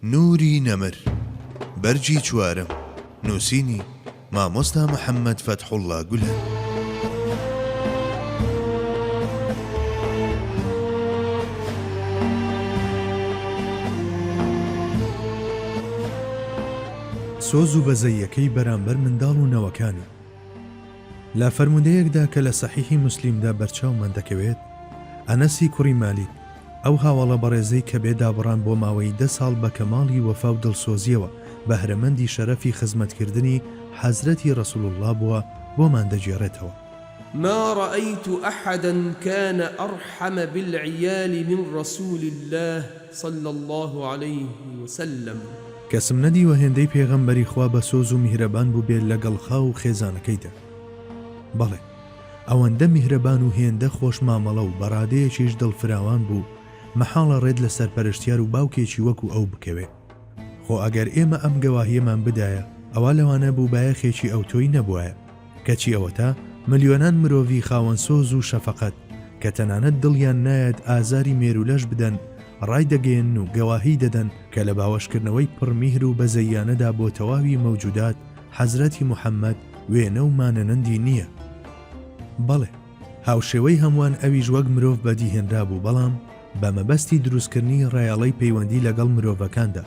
نوری نەمر، بەرگی چوارەم، نووسینی، مامۆستا محەممەد فەتحوڵڵا گولەن. سۆز و بەزەییەکەی بەرامبەر منداڵ و نەوەکانی. لە فەرموودەیەکدا کە لە سەحیحی موسلیمدا بەرچاومان دەکەوێت، ئەنەسی کوڕی مالیک، ئەو هاوەڵە بەڕێزەی کە بێ دابڕان بۆ ماوەی دە ساڵ بە کەماڵی وەفا و دڵسۆزییەوە بەهرەمەندی شەرەفی خزمەتکردنی حەزرەتی رسول اللە بووە، بۆمان دەگێڕێتەوە. ما رأیت احدا کان ارحم بالعیال من رسول اللە صلی اللە علیه وسلم. کەسم نەدیوە هێندەی پێغەمبەری خوا بە سۆز و میهرەبان بووبێ لەگەڵ خاو و خێزانەکەیدا. بەڵێ ئەوەندە میهرەبان و هێندە خۆش مامەڵە و بە ڕادەیەکیش دڵفراوان بوو مەحاڵە ڕێت لە سەرپەرشتیار و باوکێکی وەکو ئەو بکەوێ. خۆ ئەگەر ئێمە ئەم گەواهیەمان بدایە ئەوا لەوانە بوو بایەخێکی ئەوتۆی نەبوایە. کەچی ئەوەتا ملیۆنان مرۆڤی خاوەن سۆز و شەفەقەت کە تەنانەت دڵیان نایەت ئازاری مێروولەش بدەن ڕایدەگەیەنن و گەواهی دەدەن کە لە باوەشکردنەوەی پڕ میهر و بەزەییانەدا بۆ تەواوی مەوجودات حەزرەتی محەمەد وێنە و مانەنەندی نییە. بەڵێ هاوشێوەی هەمووان ئەویش وەک مرۆڤ بەدیهێنرابوو بەڵام بە مەبەستی دروستکردنی ڕایەڵەی پەیوەندی لەگەڵ مرۆڤەکاندا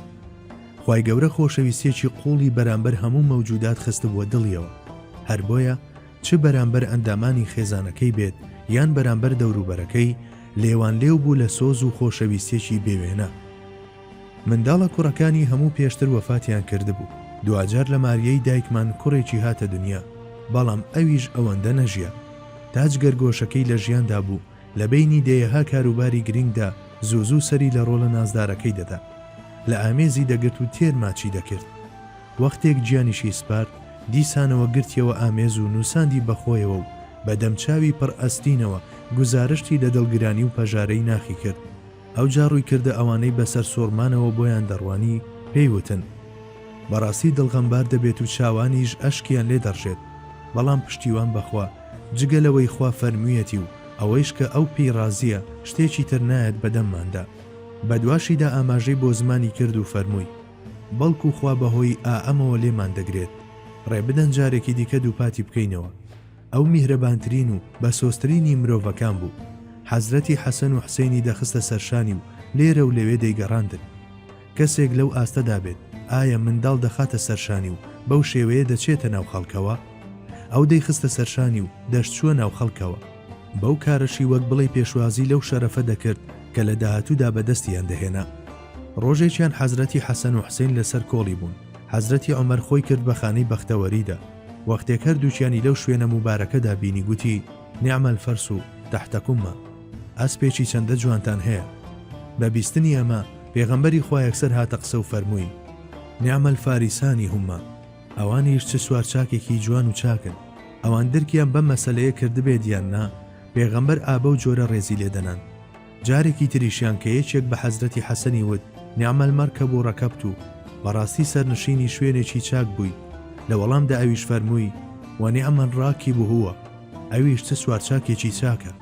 خوای گەورە خۆشەویستیەکی قوڵی بەرامبەر هەموو مەوجودات خستبووە دڵیەوە هەر بۆیە چ بەرامبەر ئەندامانی خێزانەکەی بێت یان بەرامبەر دەوروبەرەکەی لێوانلێو بوو لە سۆز و خۆشەویستیەکی بێوێنە. منداڵە کوڕەکانی هەموو پێشتر وەفاتیان کردبوو، دواجار لە ماریەی دایکمان کوڕێکی هاتە دنیا، بەڵام ئەویش ئەوەندە نەژیا. تا جگەرگۆشەکەی لە ژیاندا بوو، لە بەینی دەیەها کاروباری گرینگدا زوو زوو سەری لە ڕۆڵە نازدارەکەی دەدا. لە ئامێزی دەگرت و تێر ماچی دەکرد. وەختێک گیانیشی سپارد، دیسانەوە گرتیەوە ئامێز و نووساندی بە خۆیەوە و بە دەمچاوی پڕ ئەسرینەوە گوزارشتی لە دڵگرانی و پەژارەی ناخی کرد. ئەوجا ڕووی کردە ئەوانەی بە سەرسووڕمانەوە بۆیان دەڕوانی، پێی وتن، بەڕاستی دڵ غەمبار دەبێت و چاوانیش ئەشکیان لێ دەڕژێت، بەڵام پشتیوان بە خوا، جگە لەوەی خوا فەرموویەتی و ئەوەیش کە ئەو پێی ڕازییە، شتێکی تر نایەت بە دەمماندا. بەدواشیدا ئاماژەی بۆ زمانی کرد و فەرمووی، بەڵکو خوا بە هۆی ئائەمەوە لێمان دەگرێت. ڕێ بدەن جارێکی دیکە دووپاتی بکەینەوە. ئەو میهرەبانترین و بەسۆزترینی مرۆڤەکان بوو. حەزرەتی حەسەن و حسەینی دەخستە سەرشانی و لێرە و لەوێ دەیگەڕاندن. کەسێک لەو ئاستەدا بێت، ئایا منداڵ دەخاتە سەرشانی و بەو شێوەیە دەچێتە ناو خەڵکەوە؟ ئەو دەیخستە سەرشانی و دەشچووە ناو خەڵکەوە. بەو کارەشی وەک بڵێی پێشوازی لەو شەرەفە دەکرد کە لە داهاتوودا بەدەستیان دەهێنا. ڕۆژێکیان حەزرەتی حەسەن و حسەین لەسەر کۆڵی بوون. حەزرەتی عومەر خۆی کرد بە خانەی بەختەوەریدا. وەختێک هەردووکیانی لەو شوێنە موبارەکەدا بینی گوتی، نعم الفرس تحتکما، ئەسپێکی چەندە جوانتان هەیە. بە بیستنی ئەمە پێغەمبەری خوا یەکسەر هاتە قسە و فەرمووی، نعم الفارسان هما، ئەوانیش چ سوارچاکێکی جوان و چاکن. ئەوان درکیان بەم مەسەلەیە کردبێت یان نا، پێغەمبەر ئا بەو جۆرە ڕێزی لێ دەنان. جارێکی تریشیان کە یەکێک بە حەزرەتی حەسەنی وت، نعم المرکب رکبت، بەڕاستی سەرنشینی شوێنێکی چاک بووی، لە وەڵامدا ئەویش فەرمووی، ونعم الراکب هو، ئەویش چ سوارچاکێکی چاکە.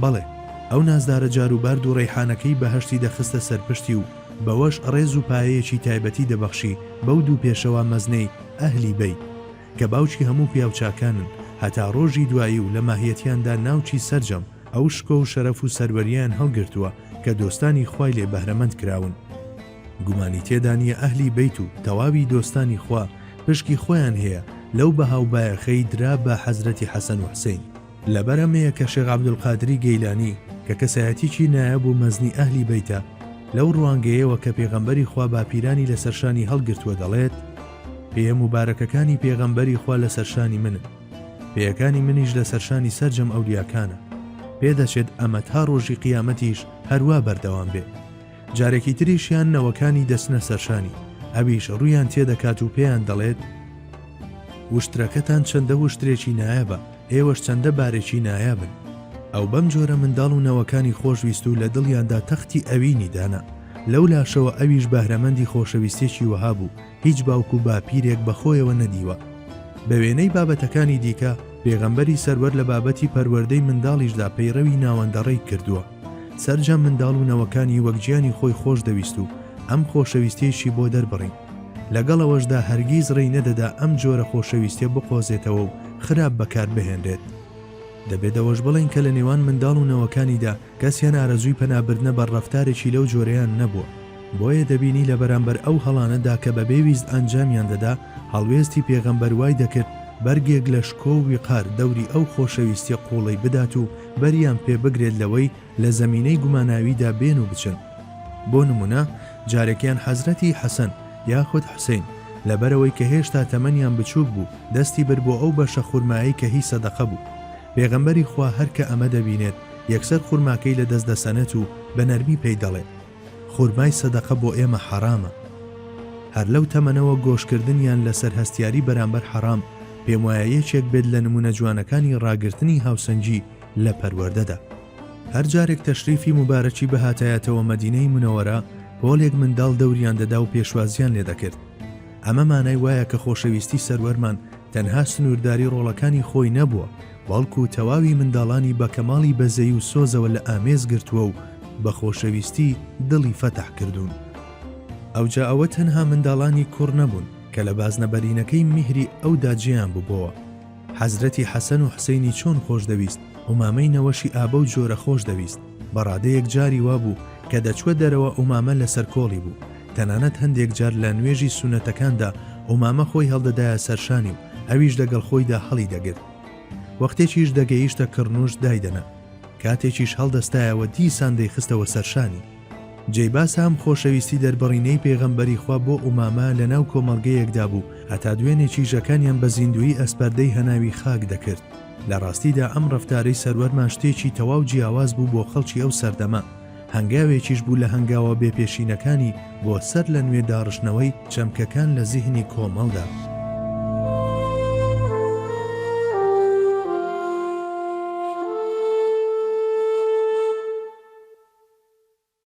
بەڵێ، ئەو نازدارە جاروبار دوو ڕەیحانەکەی بەهەشتی دەخستە سەر پشتی و بەوەش ڕێز و پایەیەکی تایبەتی دەبەخشی بەو دوو پێشەوا مەزنەی ئەهلی بەیت، کە باوکی هەموو پیاوچاکانن هەتا ڕۆژی دوایی و لە ماهیەتیاندا ناوکی سەرجەم ئەو شکۆ و شەرەف و سەروەرییەیان هەڵگرتووە کە دۆستانی خوای لێ بەهرەمەند کراون. گومانی تێدا نییە ئەهلی بەیت و تەواوی دۆستانی خوا پشکی خۆیان هەیە لەو بەها و بایەخەی درا بە حەزرەتی حەسەن و حسەین. لەبەر ئەمەیە کە شێخ عەبدولقادری گەیلانی کە کەسایەتیی نایاب و مەزنی ئەهلی بەیتە، لەو ڕوانگەیەوە کە پێغەمبەری خوا باپیرانی لەسەر شانی هەڵگرتووە دەڵێت، پێیە موبارەکەکانی پێغەمبەری خوا لەسەر شانی منن. پێیەکانی منیش لەسەر شانی سەرجەم ئەولیاکانە. پێدەچێت ئەمە تا ڕۆژی قیامەتیش هەروا بەردەوام بێ. جارێکی تریشیان نەوەکانی دەچنە سەرشانی، ئەویش ڕوویان تێدەکات و پێیان دەڵێت، وشترەکەتان چەندە وشترێکی نایابە، ئێوەش چەندە بارێکی نایابن. ئەو بەم جۆرە منداڵ و نەوەکانی خۆشویست و لە دڵیاندا تەختی ئەوینی دانا. لەو لاشەوە ئەویش بەهرەمەندی خۆشەویستیەکی وەها بوو، هیچ باوک و باپیرێک بە خۆیەوە نەدیوە. بە وێنەی بابەتەکانی دیکە، پێغەمبەری سەروەر لە بابەتی پەروەردەی منداڵیشدا پەیڕەوی ناوەندەڕێی کردووە. سەرجەم منداڵ و نەوەکانی وەک گیانی خۆی خۆش دەویست و. ئەم خۆشەویستیەیشی بۆ دەربڕین. لەگەڵ ئەوەشدا هەرگیز ڕێی نەدەدا ئەم جۆرە خۆشەویستیە بقۆزێتەوە و خراپ بەکار بهێنرێت. دەبێت ئەوەش بڵێین کە لە نێوان منداڵ و نەوەکانیدا کەسیان ئارەزووی پەنابردنە بەر ڕەفتارێکی لەو جۆرەیان نەبووە. بۆیە دەبینی لە بەرامبەر ئەو هەڵانەدا کە بەبێ ویست ئەنجامیان دەدا، هەڵوێستی پێغەمبەر وای دەکرد بەرگێک لە شکۆ و ویقار دەوری ئەو خۆشەویستیە قووڵەی بدات و بەریان پێ بگرێت لەوەی لە زەمینەی گوماناویدا بێن و بچن. بۆ نموونە جارێکیان حەزرەتی حەسەن یاخود حوسەین لەبەرئەوەی کە هێشتا تەمەنیان بچووک بوو دەستی برد بۆ ئەو بەشە خورمایەی کە هی سەدەقە بوو. پێغەمبەری خوا هەر کە ئەمە دەبینێت یەکسەر خورماکەی لە دەست دەسەنێت و بە نەرمی پێی دەڵێ، خورمای سەدەقە بۆ ئێمە حەرامە. هەر لەو تەمەنەوە گۆشکردنیان لەسەر هەستیاری بەرامبەر حەرام، پێموایە یەکێک بێت لە نموونە جوانەکانی ڕاگرتنی هاوسەنگی لە پەروەردەدا. هەر جارێک تەشریفی موبارەکی بهاتایەتەوە مەدینەی منەوەرە، پۆلێک منداڵ دەوریان دەدا و پێشوازیان لێ دەکرد. ئەمە مانای وایە کە خۆشەویستی سەروەرمان تەنها سنوورداری ڕۆڵەکانی خۆی نەبووە، بەڵکو تەواوی منداڵانی بە کەماڵی بەزەیی و سۆزەوە لە ئامێز گرتووە و بە خۆشەویستی دڵی فەتح کردوون. ئەوجا ئەوە تەنها منداڵانی کوڕ نەبوون کە لە بازنە بەرینەکەی میهری ئەودا جێیان ببۆوە. حەزرەتی حەسەن و حسەینی چۆن خۆش دەویست، ئومامەی نەوەشی ئا بەو جۆرە خۆش دەویست، بە ڕادەیەک جاری وابوو کە دەچووە دەرەوە ئومامە لەسەر کۆڵی بوو، تەنانەت هەندێک جار لە نوێژی سوننەتەکاندا ئومامە خۆی هەڵدەدایە سەر شانی و ئەویش لەگەڵ خۆیدا هەڵی دەگرت. وەختێکیش دەگەیشتە کڕنووش دایدەنا. کاتێکیش هەڵدەستایەوە دیسان دەیخستەوە سەر شانی. جێی باسە ئەم خۆشەویستی دەربڕینەی پێغەمبەری خوا بۆ ئومامە لە ناو کۆمەڵگەیەکدا بوو هەتا دوێنێ چیژەکانیان بە زیندوویی ئەسپەردەی هەناوی خاک دەکرد. لە ڕاستیدا ئەم ڕەفتارەی سەروەرمان شتێکی تەواو جیاواز بوو بۆ خەڵکی ئەو سەردەمە، هەنگاوێکیش بوو لە هەنگاوە بێ پێشینەکانی بۆ سەر لە نوێ داڕشتنەوەی چەمکەکان لە زیهنی کۆمەڵدا.